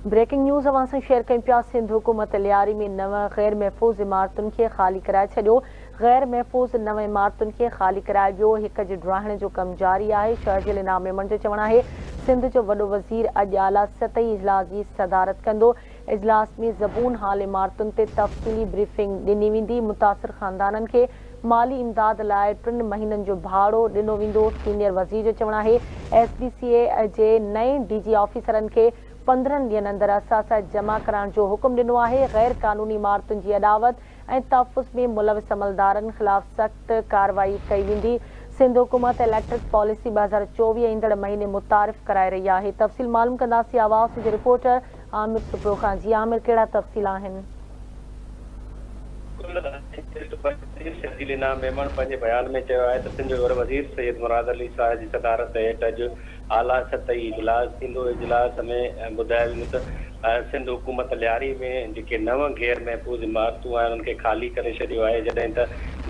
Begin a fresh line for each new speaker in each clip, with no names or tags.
Breaking news اوهان سان share ڪيون پيا، سنڌ حڪومت لياري ۾ 9 غير محفوظ عمارتن کي خالي ڪرائي ڇڏيو، غير محفوظ 9 عمارتن کي خالي ڪرايو ويو، هڪ جي ڊاهڻ جو ڪم جاري آهي. شرجيل انعام ميمڻ جو چوڻ آهي سنڌ جو وڏو وزير اڄ اعليٰ سطحي اجلاس جي صدارت ڪندو، اجلاس ۾ زبون حال عمارتن تي تفصيلي بريفنگ ڏني ويندي، متاثر خاندانن کي مالي امداد لاء 3 مهينن جو ڀاڙو ڏنو ويندو. سينيئر وزير جو چوڻ آهي ايس بي سي اي جي نئين ڊي جي آفيسرن کي 15 ڏينهن اندر اثاثا جمع ڪرائڻ جو حڪم ڏنو آهي، غير قانوني عمارتن جي اڏاوت ۽ تحفظ ۾ ملوث عملدارن خلاف سخت ڪارروائي ڪئي ويندي. سنڌ حڪومت اليڪٽرڪ پاليسي 2024 ايندڙ مهيني متعارف ڪرائي رهي آهي. تفصيل معلوم ڪنداسين آواز جي رپورٽر عامر سپرو کان. جي عامر، ڪهڙا تفصيل آهن؟
شرجيل انعام ميمڻ پنهنجي بيان ۾ چيو آهي ته سنڌ جو وڏو وزير سيد مراد علي شاهه جي صدارت هيٺ اڄ اعليٰ سطحي اجلاس ٿيندو. اجلاس ۾ ٻڌايو ويندو ته سنڌ حڪومت لياري ۾ جيڪي 9 غير محفوظ عمارتون آهن انهن کي خالي ڪري ڇڏيو آهي، جڏهن ته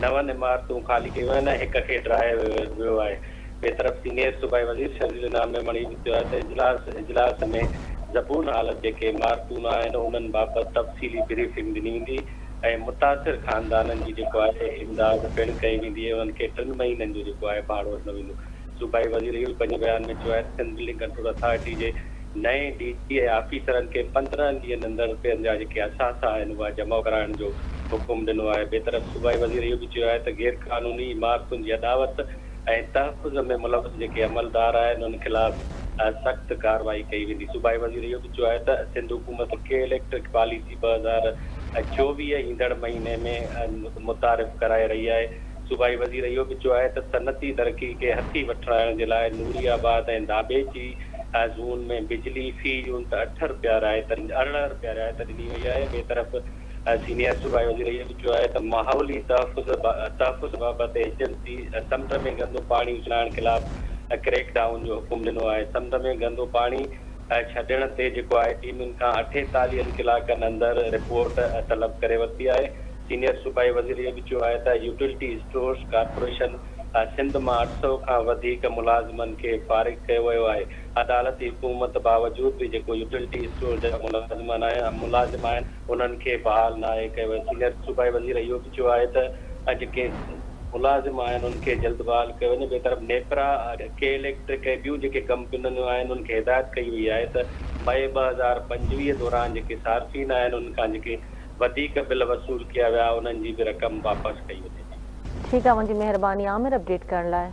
نون عمارتون خالي ڪيون آهن ۽ هڪ کي ڊاهيو ويو آهي. ٻئي طرف سينيئر صوبائي وزير شرجيل انعام ميمڻ اهو به چيو آهي ته اجلاس ۾ زبون حالت جيڪي عمارتون آهن انهن بابت تفصيلي بريفنگ ڏني ويندي ۽ متاثر خاندانن جي جيڪو آهي امداد پڻ ڪئي ويندي ۽ انهن کي 3 مهينن جو جيڪو آهي ڀاڙو ڏنو ويندو. صوبائي وزير اهو به پنهنجي بيان ۾ چيو آهي ته سنڌ بلڊنگ ڪنٽرول اٿارٽي جي نئين ڊي جي ۽ آفيسرن کي 15 ڏينهن اندر پنهنجا جيڪي اثاثا آهن اها جمع ڪرائڻ جو حڪم ڏنو آهي. ٻئي طرف صوبائي وزير اهو به چيو آهي ته غير قانوني عمارتن جي اڏاوت ۽ تحفظ ۾ ملوث جيڪي عملدار آهن انهن خلاف سخت ڪارروائي ڪئي ويندي. صوبائي وزير اهو به چيو آهي ته سنڌ حڪومت ڪي اليڪٽرڪ پاليسي 2024 ايندڙ مهيني ۾ متعارف ڪرائي رهي آهي. صوبائي وزير اهو به چيو آهي ته صنعتي ترقي کي هٿي وٺرائڻ جي لاء نوري آباد ۽ ڌاٻيجي زون ۾ بجلي في يونٽ 8 رپيا رعايت 18 رپيا رعايت ڏني وئي آهي. ٻئي طرف سينيئر صوبائي وزير اهو به چيو آهي ته ماحولي تحفظ بابت ايجنسي سمنڊ ۾ گندو پاڻي اڇلائڻ خلاف ڪريڪ ڊائون جو حڪم ڏنو آهي. سمنڊ ۾ گندو پاڻي ڇڏڻ تي جيڪو آهي ٽيمن کان 48 ڪلاڪن اندر رپورٽ طلب ڪري ورتي آهي. سينيئر صوبائي وزير اهو به چيو آهي ته يوٽيلٽي اسٽورز ڪارپوريشن سنڌ مان 800 کان وڌيڪ ملازمن کي فارغ ڪيو ويو آهي. عدالتي حڪومت باوجود به جيڪو يوٽيلٽي اسٽور جا ملازم آهن انهن کي بحال ناهي ڪيو ويو. سينيئر صوبائي وزير اهو به چيو آهي ته جيڪي ملازم آهن انهن کي جلد بحال ڪيو وڃي. ٻئي طرف نيپرا، ڪي اليڪٽرڪ ۽ ٻيون جيڪي ڪمپنيون آهن انهن کي هدايت ڪئي وئي آهي ته مئي 2025 دوران جيڪي صارفين آهن انهن کان جيڪي وڌيڪ بل وصول ڪيا ويا انهن جي به رقم واپس ڪئي وڃي.
ٺيڪ آ اوهان جي مهرباني عامر اپڊيٽ ڪرڻ لاء.